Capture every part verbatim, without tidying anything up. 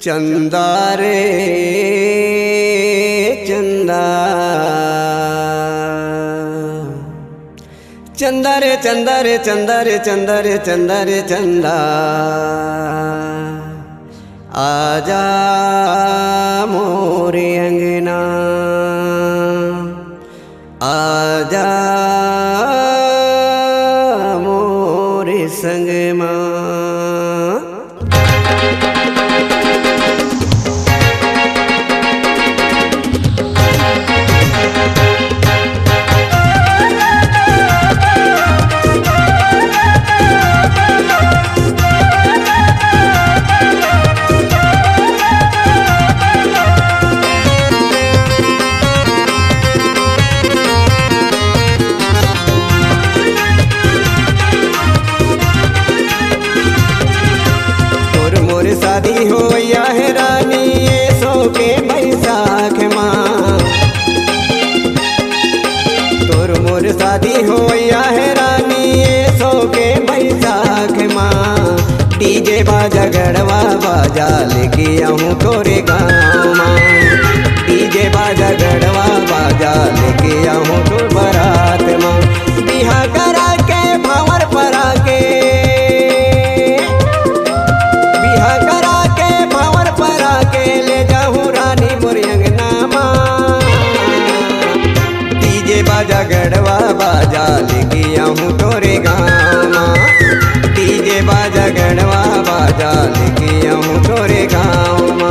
चंदा रे चंदा, चंदा रे चंदा रे चंदा रे चंदा रे चंदा रे चंदा, आजा मोरे अंगना, आजा मोरे संगमा। तोर मोर शादी होइया हे रानी, एसो के बैसाख मा। तोर मोर शादी होइया हे रानी, एसो के बैसाख मा। डीजे बाजा गड़वा बाजा लेके आहूँ तोरे गाँव मा। डीजे बाजा गड़वा बाजा लेके आहूँ तोर बरात मा। बिहा करा के भांवर परा के, बिहा करा के भांवर परा के, ले जाहूँ रानी मोर अंगना मा। डीजे बाजा गड़वा बाजा लेके आहूँ तोरे गाँव मा। डीजे बाजा गड़वा बाजा लेके आहूँ तोरे गाँव मा।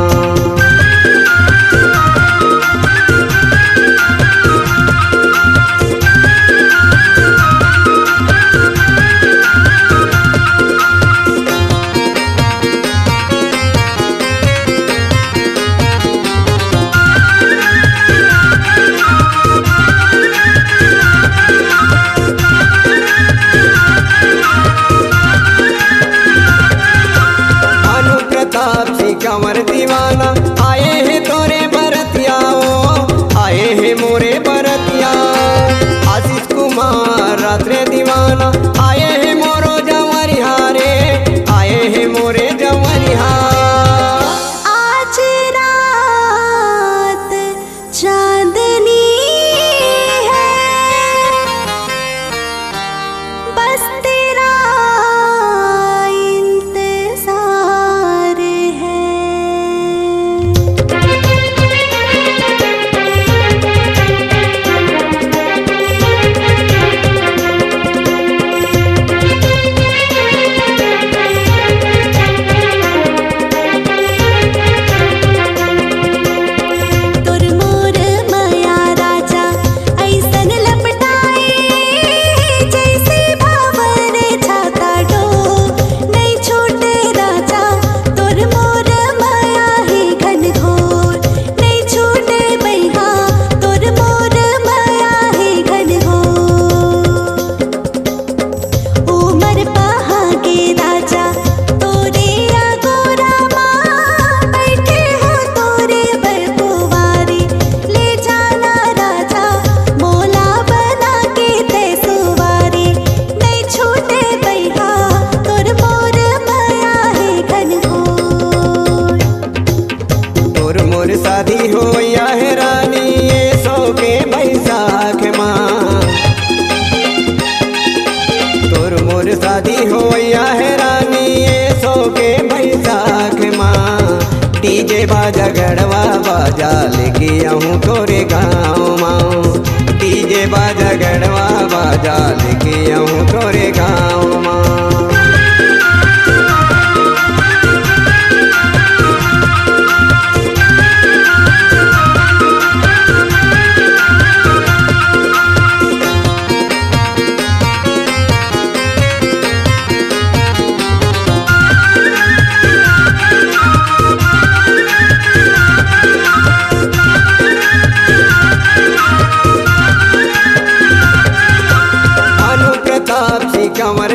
भानु प्रताप सिंह कंवर दीवाना, आए हे तोरे बरतिया ओ, आए हे मोरे बरतिया। आशीष कुमार रात्रे दीवाना, आए हे मोरो जंवरिहा रे, आए हे मोरे जंवरिहा। आज रात चांदनी है, बस तेरा इंतजार है। तोर मोर मया राजा अइसन लपटाए, जइसे भांवर छाता डोर। नइ छूटे राजा तोर मोर मया हे घनघोर, नइ छूटे बइहा तोर मोर मया हे घनघोर। उमर पहा के राजा तोरे अगोरा मा, बइठे हों तोरे बर कुंवारी। ले जाना राजा मोला बना के तैं सुंवारी, नइ छूटे बइहा तोर मोर मया हे घनघोर। तोर मोर शादी होइया हे रानी, एसो के बैसाख मा। तोर मोर शादी होइया हे रानी, एसो के बैसाख मा। डीजे बाजा गड़वा बाजा लेके आहूँ तोरे गाँव मा। डीजे बाजा गड़वा बाजा लेके आहूँ तोरे गाँव मा। भानु प्रताप सिंह कंवर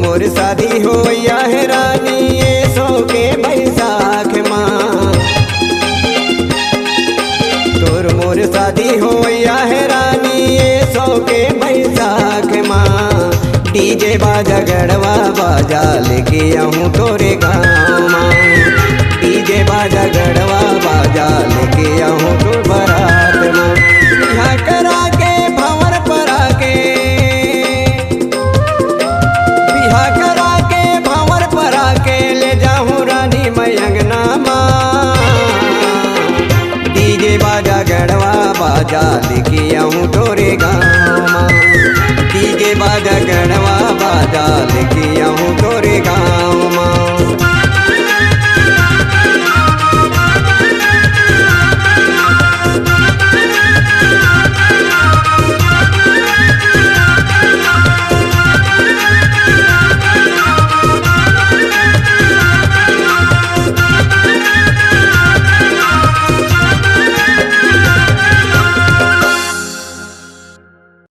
मोर शादी होइया हे रानी, एसो के बैसाख मा। तोर मोर शादी होइया हे रानी, एसो के बैसाख मा। डीजे बाजा गड़वा बाजा लेके आहूँ तोरे गाँव मा। डीजे बाजा गड़वा बाजा लेके आहूँ तोर बरात मा। बिहा करा के भंवर परा के, बिहा करा के भंवर परा के ले जाहूँ रानी मैं अंगना मा। डीजे बाजा गड़वा बाजा लेके आहूँ तोरे गाँव मा। डीजे बाजा गड़वा बाजा लेके आहूँ तोरे गाँव मा।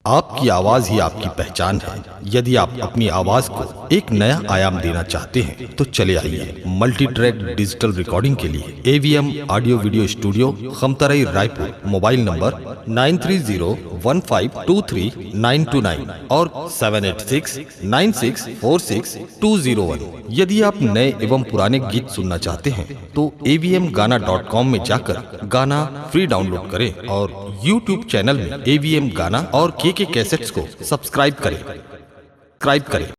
आपकी आवाज ही आपकी पहचान है। यदि आप अपनी आवाज को एक नया आयाम देना चाहते हैं तो चले आइए। मल्टी ट्रैक डिजिटल रिकॉर्डिंग के लिए AVM audio video studio, Khamtarai, Raipur. Mobile number nine three zero one five two three nine two nine और seven eight six nine six four six two zero one. यदि आप नए एवं पुराने गीत सुनना चाहते हैं तो एवीएम गाना डॉट कॉम में जाकर गाना फ्री डाउनलोड करें और यूट्यूब चैनल में एवीएम गाना और केके कैसेट्स को सब्सक्राइब करें। सब्सक्राइब करें।